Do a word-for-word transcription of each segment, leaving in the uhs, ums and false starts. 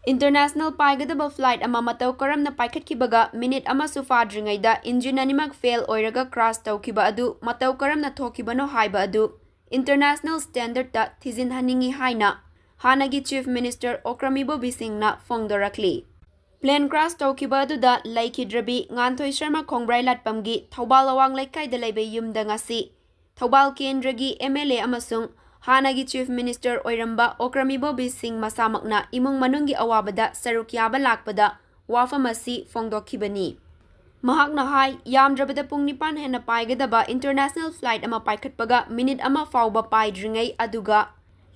International ꯄꯥꯏꯒꯗꯕ flight ꯑꯃ ꯃꯇꯧ ꯀꯔꯝꯅ ꯄꯥꯏꯈꯠꯈꯤꯕꯒ ꯃꯤꯅꯤꯠ ꯑꯃꯁꯨ ꯐꯥꯗ꯭ꯔꯤꯉꯩꯗ engine ꯑꯅꯤꯃꯛ fail ꯑꯣꯏꯔꯒ crash ꯇꯧꯈꯤꯕ ꯑꯗꯨ ꯃꯇꯧ ꯀꯔꯝꯅ ꯊꯣꯛꯈꯤꯕꯅꯣ ꯍꯥꯏꯕ ꯑꯗꯨ international standard ꯇ ꯊꯤꯖꯤꯟꯍꯟꯅꯤꯡꯏ ꯍꯥꯏꯅ ꯍꯥꯟꯅꯒꯤ Chief Minister ꯑꯣꯀ꯭ꯔꯝ ꯏꯕꯣꯕꯤ ꯁꯤꯡꯅ ꯐꯣꯡꯗꯣꯔꯛꯂꯤ꯫ Plane crash ꯇꯧꯈꯤꯕ ꯑꯗꯨꯗ ꯂꯩꯈꯤꯗ꯭ꯔꯕꯤ ꯉꯥꯟꯊꯣꯏ ꯁꯔꯃ ꯈꯣꯡꯕ꯭ꯔꯥꯏ ꯂꯥꯠꯄꯝꯒꯤ ꯊꯧꯕꯥꯜ ꯑꯋꯥꯡ ꯂꯩꯀꯥꯏꯗ ꯂꯩꯕ ꯌꯨꯝꯗ ꯉꯁꯤ ꯊꯧꯕꯥꯜ ꯀꯦꯟꯗ꯭ꯔꯒꯤ M L A ꯑꯃꯁꯨꯡ ꯍꯥꯟꯅꯒꯤ Chief Minister ꯑꯣꯏꯔꯝꯕ ꯑꯣꯀ꯭ꯔꯝ ꯏꯕꯣꯕꯤ ꯁꯤꯡ ꯃꯁꯥꯃꯛꯅ ꯏꯃꯨꯡ ꯃꯅꯨꯡꯒꯤ ꯑꯋꯥꯕꯗ ꯁꯔꯨꯛ ꯌꯥꯕ ꯂꯥꯛꯄꯗ ꯋꯥꯐꯝ ꯑꯁꯤ ꯐꯣꯡꯗꯣꯛꯈꯤꯕꯅꯤ꯫ ꯃꯍꯥꯛꯅ ꯍꯥꯏ, ꯌꯥꯝꯗ꯭ꯔꯕꯗ ꯄꯨꯡ ꯅꯤꯄꯥꯟ ꯍꯦꯟꯅ ꯄꯥꯏꯒꯗꯕ international flight ꯑꯃ ꯄꯥꯏꯈꯠꯄꯒ ꯃꯤꯅꯤꯠ ꯑꯃ ꯐꯥꯎꯕ ꯄꯥꯏꯗ꯭ꯔꯤꯉꯩ ꯑꯗꯨꯒ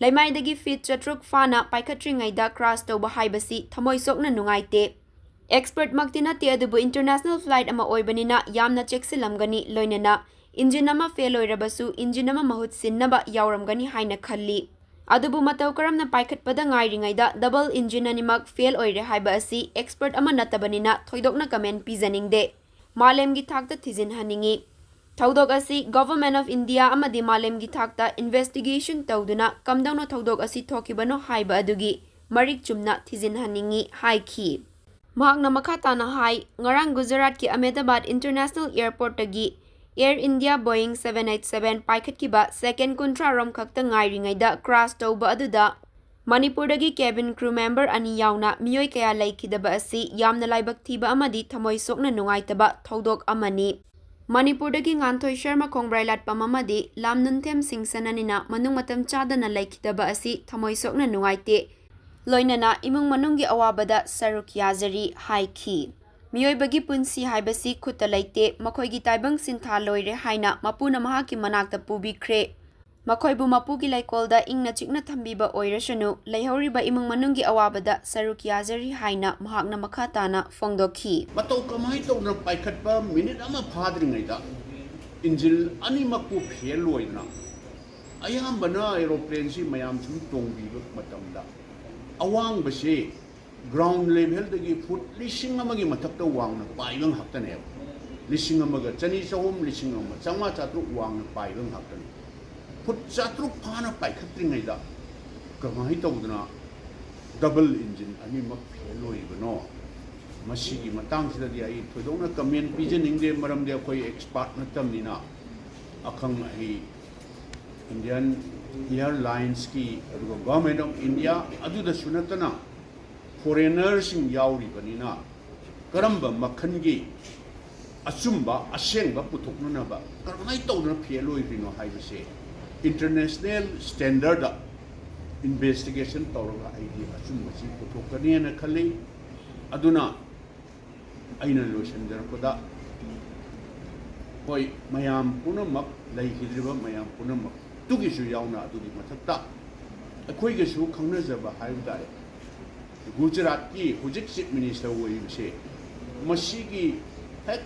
ꯂꯩꯃꯥꯏꯗꯒꯤ feet ꯆꯥꯇ꯭ꯔꯨꯛ ꯐꯥꯅ ꯄꯥꯏꯈꯠꯇ꯭ꯔꯤꯉꯩꯗ crash ꯇꯧꯕ ꯍꯥꯏꯕꯁꯤ ꯊꯃꯣꯏ ꯁꯣꯛꯅ ꯅꯨꯡꯉꯥꯏꯇꯦ꯫ Expert ꯃꯛꯇꯤ ꯅꯠꯇꯦ, ꯑꯗꯨꯕꯨ international flight ꯑꯃ ꯑꯣꯏꯕꯅꯤꯅ ꯌꯥꯝꯅ ꯆꯦꯛꯁꯤꯜꯂꯝꯒꯅꯤ, ꯂꯣꯏꯅꯅ engine ꯑꯃ fail ꯑꯣꯏꯔꯕꯁꯨ engine ꯑꯃ ꯃꯍꯨꯠ ꯁꯤꯟꯅꯕ ꯌꯥꯎꯔꯝꯒꯅꯤ ꯍꯥꯏꯅ ꯈꯜꯂꯤ꯫ ꯑꯗꯨꯕꯨ ꯃꯇꯧ ꯀꯔꯝꯅ ꯄꯥꯏꯈꯠꯄꯗ ꯉꯥꯏꯔꯤꯉꯩꯗ double engine ꯑꯅꯤꯃꯛ fail ꯑꯣꯏꯔꯦ ꯍꯥꯏꯕ ꯑꯁꯤ expert ꯑꯃ ꯅꯠꯇꯕꯅꯤꯅ ꯊꯣꯏꯗꯣꯛꯅ comment ꯄꯤꯖꯅꯤꯡꯗꯦ꯫ ꯃꯥꯂꯦꯝꯒꯤ ꯊꯥꯛꯇ ꯊꯤꯖꯤꯟꯍꯟꯅꯤꯡꯏ꯫ ꯊꯧꯗꯣꯛ ꯑꯁꯤ Government of India ꯑꯃꯗꯤ ꯃꯥꯂꯦꯝꯒꯤ ꯊꯥꯛꯇ investigation ꯇꯧꯗꯨꯅ ꯀꯝꯗꯧꯅ ꯊꯧꯗꯣꯛ ꯑꯁꯤ ꯊꯣꯛꯈꯤꯕꯅꯣ ꯍꯥꯏꯕ ꯑꯗꯨꯒꯤ ꯃꯔꯤꯛ ꯆꯨꯝꯅ ꯊꯤꯖꯤꯟꯍꯟꯅꯤꯡꯏ ꯍꯥꯏꯈꯤ꯫ ꯃꯍꯥꯛꯅ ꯃꯈꯥ ꯇꯥꯅ ꯍꯥꯏ, ꯉꯔꯥꯡ ꯒꯨꯖꯔꯥꯠꯀꯤ Ahmedabad International Airportꯇꯒꯤ Air India Boeing seven eight seven ꯄꯥꯏꯈꯠꯈꯤꯕ second ꯀꯨꯟꯊ꯭ꯔꯥ ꯔꯣꯝ ꯈꯛꯇ ꯉꯥꯏꯔꯤꯉꯩꯗ crash ꯇꯧꯕ ꯑꯗꯨꯗ ꯃꯅꯤꯄꯨꯔꯗꯒꯤ cabin crew member ꯑꯅꯤ ꯌꯥꯎꯅ ꯃꯤꯑꯣꯏ ꯀꯌꯥ ꯂꯩꯈꯤꯗꯕ ꯑꯁꯤ ꯌꯥꯝꯅ ꯂꯥꯏꯕꯛ ꯊꯤꯕ ꯑꯃꯗꯤ ꯊꯃꯣꯏ ꯁꯣꯛꯅ ꯅꯨꯡꯉꯥꯏꯇꯕ ꯊꯧꯗꯣꯛ ꯑꯃꯅꯤ꯫ ꯃꯅꯤꯄꯨꯔꯗꯒꯤ ꯉꯥꯟꯊꯣꯏ ꯁꯔꯃ ꯈꯣꯡꯕ꯭ꯔꯥꯏ ꯂꯥꯠꯄꯝ ꯑꯃꯗꯤ ꯂꯥꯝꯅꯨꯟꯊꯦꯝ ꯁꯤꯡ ꯁꯅꯥꯅꯤꯅ ꯃꯅꯨꯡ ꯃꯇꯝ ꯆꯥꯗꯅ ꯂꯩꯈꯤꯗꯕ ꯑꯁꯤ ꯊꯃꯣꯏ ꯁꯣꯛꯅ ꯅꯨꯡꯉꯥꯏꯇꯦ, ꯂꯣꯏꯅꯅ ꯏꯃꯨꯡ ꯃꯅꯨꯡꯒꯤ ꯑꯋꯥꯕꯗ ꯁꯔꯨꯛ ꯌꯥꯖꯔꯤ ꯍꯥꯏꯈꯤ꯫ ꯃꯤꯑꯣꯏꯕꯒꯤ ꯄꯨꯟꯁꯤ ꯍꯥꯏꯕꯁꯤ ꯈꯨꯠꯇ ꯂꯩꯇꯦ, ꯃꯈꯣꯏꯒꯤ ꯇꯥꯏꯕꯪ ꯁꯤꯟꯊꯥ ꯂꯣꯏꯔꯦ ꯍꯥꯏꯅ ꯃꯄꯨꯅ ꯃꯍꯥꯛꯀꯤ ꯃꯅꯥꯛꯇ ꯄꯨꯕꯤꯈ꯭ꯔꯦ꯫ ꯃꯈꯣꯏꯕꯨ ꯃꯄꯨꯒꯤ ꯂꯩꯀꯣꯜꯗ ꯏꯪꯅ ꯆꯤꯛꯅ ꯊꯝꯕꯤꯕ ꯑꯣꯏꯔꯁꯅꯨ, ꯂꯩꯍꯧꯔꯤꯕ ꯏꯃꯨꯡ ꯃꯅꯨꯡꯒꯤ ꯑꯋꯥꯕꯗ ꯁꯔꯨꯛ ꯌꯥꯖꯔꯤ ꯍꯥꯏꯅ ꯃꯍꯥꯛꯅ ꯃꯈꯥ ꯇꯥꯅ ꯐꯣꯡꯗꯣꯛꯈꯤ꯫ ꯃꯇꯧ ꯀꯃꯥꯏꯅ ꯇꯧꯗꯅ ꯄꯥꯏꯈꯠꯄ ꯃꯤꯅꯤꯠ ꯑꯃ ꯐꯥꯗ꯭ꯔꯤꯉꯩꯗ engine ꯑꯅꯤꯃꯛꯄꯨ fail ꯑꯣꯏꯗꯅ ꯑꯌꯥꯝꯕꯅ aeroplaneꯁꯤ ꯃꯌꯥꯝ ꯁꯨꯝ ꯇꯣꯡꯕꯤꯕ ꯃꯇꯝꯗ ꯑꯋꯥꯡꯕꯁꯤ ground levelꯗꯒꯤ foot ꯂꯤꯁꯤꯡ ꯑꯃꯒꯤ ꯃꯊꯛꯇ ꯋꯥꯡꯅ ꯄꯥꯏꯕ ꯉꯥꯛꯇꯅꯦꯕ꯫ ꯂꯤꯁꯤꯡ ꯑꯃꯒ ꯆꯅꯤ ꯆꯍꯨꯝ, ꯂꯤꯁꯤꯡ ꯑꯃ ꯆꯥꯝꯃꯉꯥ ꯆꯥꯇ꯭ꯔꯨꯛ ꯋꯥꯡꯅ ꯄꯥꯏꯕ ꯉꯥꯛꯇꯅꯤ꯫ Foot ꯆꯥꯇ꯭ꯔꯨꯛ ꯐꯥꯅ ꯄꯥꯏꯈꯠꯇ꯭ꯔꯤꯉꯩꯗ ꯀꯃꯥꯏꯅ ꯇꯧꯗꯅ ꯗꯕꯜ ꯏꯟꯖꯤꯟ ꯑꯅꯤꯃꯛ ꯐꯦꯜ ꯑꯣꯏꯔꯤꯕꯅꯣ? ꯃꯁꯤꯒꯤ ꯃꯇꯥꯡꯁꯤꯗꯗꯤ ꯑꯩ ꯊꯣꯏꯗꯣꯛꯅ ꯀꯃꯦꯟ ꯄꯤꯖꯅꯤꯡꯗꯦ, ꯃꯔꯝꯗꯤ ꯑꯩꯈꯣꯏ ꯑꯦꯛꯁꯄꯥꯔꯠ ꯅꯠꯇꯕꯅꯤꯅ꯫ ꯑꯈꯪ ꯑꯍꯩ ꯏꯟꯗꯤꯌꯥꯟ ꯏꯌꯥꯔꯂꯥꯏꯟꯁꯀꯤ, ꯑꯗꯨꯒ ꯒꯣꯔꯃꯦꯟ ꯑꯣꯐ ꯏꯟꯗꯤꯌꯥ, ꯑꯗꯨꯗꯁꯨ ꯅꯠꯇꯅ ꯐꯣꯔꯦꯅꯔꯁꯤꯡ ꯌꯥꯎꯔꯤꯕꯅꯤꯅ, ꯀꯔꯝꯕ ꯃꯈꯜꯒꯤ ꯑꯆꯨꯝꯕ ꯑꯁꯦꯡꯕ ꯄꯨꯊꯣꯛꯅꯅꯕ ꯀꯔꯝꯍꯥꯏꯅ ꯇꯧꯗꯅ ꯐꯦꯜ ꯑꯣꯏꯈ꯭ꯔꯤꯅꯣ ꯍꯥꯏꯕꯁꯦ ꯏꯟꯇꯔꯅꯦꯁꯅꯦꯜ ꯁ꯭ꯇꯦꯟꯗꯔꯗ ꯏꯟꯚꯦꯁꯇꯤꯒꯦꯁꯟ ꯇꯧꯔꯒ ꯑꯩꯗꯤ ꯑꯆꯨꯝꯕꯁꯤ ꯄꯨꯊꯣꯛꯀꯅꯤꯅ ꯈꯜꯂꯤ꯫ ꯑꯗꯨꯅ ꯑꯩꯅ ꯂꯣꯏꯁꯤꯟꯖꯔꯛꯄꯗ, ꯍꯣꯏ, ꯃꯌꯥꯝ ꯄꯨꯝꯅꯃꯛ, ꯂꯩꯈꯤꯗ꯭ꯔꯤꯕ ꯃꯌꯥꯝ ꯄꯨꯝꯅꯃꯛꯇꯨꯒꯤꯁꯨ ꯌꯥꯎꯅ, ꯑꯗꯨꯒꯤ ꯃꯊꯛꯇ ꯑꯩꯈꯣꯏꯒꯁꯨ ꯈꯪꯅꯖꯕ ꯍꯥꯏꯕ ꯇꯥꯔꯦ, ꯒꯨꯖꯔꯥꯠꯀꯤ ꯍꯧꯖꯤꯛ ꯆꯤꯐ ꯃꯤꯅꯤꯁꯇꯔ ꯑꯣꯏꯔꯤꯕꯁꯦ, ꯃꯁꯤꯒꯤ ꯍꯦꯛ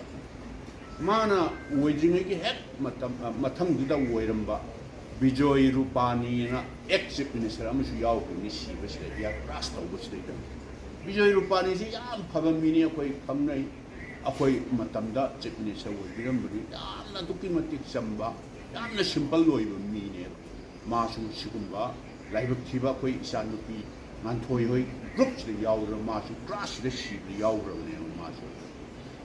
ꯃꯥꯅ ꯑꯣꯏꯗ꯭ꯔꯤꯉꯩꯒꯤ ꯍꯦꯛ ꯃꯇꯝ, ꯑ, ꯃꯊꯪꯗꯨꯗ ꯑꯣꯏꯔꯝꯕ ꯕꯤꯖꯣꯏ ꯔꯨꯄꯥꯅꯤꯅ ꯑꯦꯛꯁ ꯆꯤꯐ ꯃꯤꯅꯤꯁꯇꯔ ꯑꯃꯁꯨ ꯌꯥꯎꯈꯤꯕꯅꯤ, ꯁꯤꯕꯁꯤꯗ, ꯏꯌꯥꯔ ꯀ꯭ꯔꯥꯁ ꯇꯧꯕꯁꯤꯗꯩꯗ꯫ ꯕꯤꯖꯣꯏ ꯔꯨꯄꯥꯅꯤꯁꯤ ꯌꯥꯝ ꯐꯕ ꯃꯤꯅꯤ, ꯑꯩꯈꯣꯏ ꯈꯪꯅꯩ꯫ ꯑꯩꯈꯣꯏ ꯃꯇꯝꯗ ꯆꯤꯐ ꯃꯤꯅꯤꯁꯇꯔ ꯑꯣꯏꯕꯤꯔꯝꯕꯅꯤ꯫ ꯌꯥꯝꯅ ꯑꯗꯨꯛꯀꯤ ꯃꯇꯤꯛ ꯆꯝꯕ, ꯌꯥꯝꯅ ꯁꯤꯝꯄꯜ ꯑꯣꯏꯕ ꯃꯤꯅꯦꯕ꯫ ꯃꯥꯁꯨ ꯁꯤꯒꯨꯝꯕ ꯂꯥꯏꯕꯛ ꯊꯤꯕ ꯑꯩꯈꯣꯏ ꯏꯆꯥꯅꯨꯄꯤ ꯉꯥꯟꯊꯣꯏ ꯍꯣꯏ ꯒ꯭ꯔꯨꯞꯁꯤꯗ ꯌꯥꯎꯗꯅ, ꯃꯥꯁꯨ ꯀ꯭ꯔꯥꯁꯁꯤꯗ ꯁꯤꯕꯗ ꯌꯥꯎꯈ꯭ꯔꯕꯅꯦꯕ ꯃꯥꯁꯨ꯫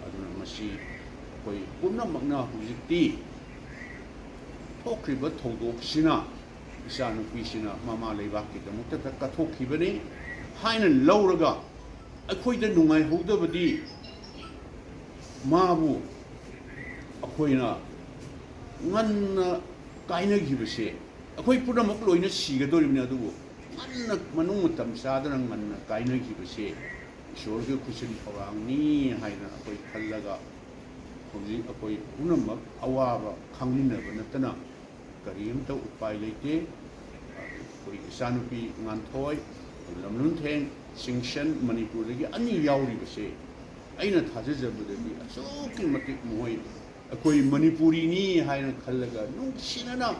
ꯑꯗꯨꯅ ꯃꯁꯤ ꯑꯩꯈꯣꯏ ꯄꯨꯝꯅꯃꯛꯅ ꯍꯧꯖꯤꯛꯇꯤ ꯊꯣꯛꯈ꯭ꯔꯤꯕ ꯊꯧꯗꯣꯛꯁꯤꯅ, ꯏꯆꯥꯅꯨꯄꯤꯁꯤꯅ ꯃꯃꯥ ꯂꯩꯕꯥꯛꯀꯤꯗꯃꯛꯇ ꯀꯠꯊꯣꯛꯈꯤꯕꯅꯤ ꯍꯥꯏꯅ ꯂꯧꯔꯒ, ꯑꯩꯈꯣꯏꯗ ꯅꯨꯡꯉꯥꯏꯍꯧꯗꯕꯗꯤ ꯃꯥꯕꯨ ꯑꯩꯈꯣꯏꯅ ꯉꯟꯅ ꯀꯥꯏꯅꯈꯤꯕꯁꯦ, ꯑꯩꯈꯣꯏ ꯄꯨꯝꯅꯃꯛ ꯂꯣꯏꯅ ꯁꯤꯒꯗꯧꯔꯤꯕꯅꯤ, ꯑꯗꯨꯕꯨ ꯉꯟꯅ, ꯃꯅꯨꯡ ꯃꯇꯝ ꯆꯥꯗꯅ ꯉꯟꯅ ꯀꯥꯏꯅꯈꯤꯕꯁꯦ ꯏꯁꯣꯔꯒꯤ ꯈꯨꯠꯁꯤꯟ ꯊꯧꯔꯥꯡꯅꯤ ꯍꯥꯏꯅ ꯑꯩꯈꯣꯏ ꯈꯜꯂꯒ, ꯍꯧꯖꯤꯛ ꯑꯩꯈꯣꯏ ꯄꯨꯝꯅꯃꯛ ꯑꯋꯥꯕ ꯈꯪꯃꯤꯟꯅꯕ ꯅꯠꯇꯅ ꯀꯔꯤꯝꯇ ꯎꯄꯥꯏ ꯂꯩꯇꯦ꯫ ꯑꯩꯈꯣꯏ ꯏꯆꯥꯅꯨꯄꯤ ꯉꯥꯟꯊꯣꯏ, ꯂꯝꯂꯨꯟꯊꯦꯡ, ꯁꯤꯡꯁꯟ, ꯃꯅꯤꯄꯨꯔꯗꯒꯤ ꯑꯅꯤ ꯌꯥꯎꯔꯤꯕꯁꯦ, ꯑꯩꯅ ꯊꯥꯖꯖꯕꯗꯗꯤ ꯑꯁꯨꯛꯀꯤ ꯃꯇꯤꯛ ꯃꯈꯣꯏ ꯑꯩꯈꯣꯏ ꯃꯅꯤꯄꯨꯔꯤꯅꯤ ꯍꯥꯏꯅ ꯈꯜꯂꯒ ꯅꯨꯡꯁꯤꯅꯅ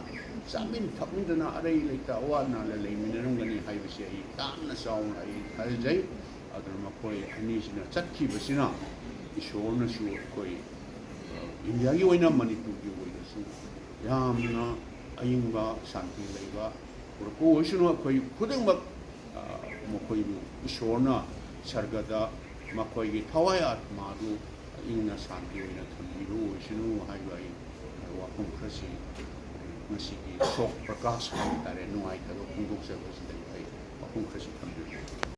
ꯆꯥꯃꯤꯟ ꯊꯛꯃꯤꯟꯗꯅ ꯑꯔꯩ ꯂꯩꯇ ꯑꯋꯥ ꯑꯅꯥꯗ ꯂꯩꯃꯤꯟꯅꯔꯝꯒꯅꯤ ꯍꯥꯏꯕꯁꯦ ꯑꯩ ꯌꯥꯝꯅ ꯆꯥꯎꯅ ꯑꯩ ꯊꯥꯖꯖꯩ꯫ ꯑꯗꯨꯅ ꯃꯈꯣꯏ ꯑꯅꯤꯁꯤꯅ ꯆꯠꯈꯤꯕꯁꯤꯅ ꯏꯁꯣꯔꯅꯁꯨ ꯑꯩꯈꯣꯏ, ꯑ, ꯏꯟꯗꯤꯌꯥꯒꯤ ꯑꯣꯏꯅ, ꯃꯅꯤꯄꯨꯔꯒꯤ ꯑꯣꯏꯅꯁꯨ ꯌꯥꯝꯅ ꯑꯏꯪꯕ ꯁꯥꯟꯇꯤ ꯂꯩꯕ ꯄꯨꯔꯛꯄ ꯑꯣꯏꯁꯅꯨ꯫ ꯑꯩꯈꯣꯏ ꯈꯨꯗꯤꯡꯃꯛ, ꯑ, ꯃꯈꯣꯏꯕꯨ ꯏꯁꯣꯔꯅ ꯁꯔꯒꯗ ꯃꯈꯣꯏꯒꯤ ꯊꯋꯥꯏ ꯑꯥꯠꯃꯥꯗꯨ ꯏꯪꯅ ꯁꯥꯟꯇꯤ ꯑꯣꯏꯅ ꯊꯝꯕꯤꯕ ꯑꯣꯏꯁꯅꯨ ꯍꯥꯏꯕ ꯑꯩ ꯋꯥꯐꯝ ꯈꯔꯁꯤ ꯉꯁꯤꯒꯤ ꯁꯣꯛ ꯄ꯭ꯔꯀꯥꯁ ꯍꯥꯏꯕ ꯇꯥꯔꯦ, ꯅꯨꯡꯉꯥꯏꯇꯕ ꯐꯣꯡꯗꯣꯛꯆꯕꯁꯤꯗ ꯑꯩ ꯋꯥꯐꯝ ꯈꯔꯁꯤ ꯊꯝꯖꯒꯦ꯫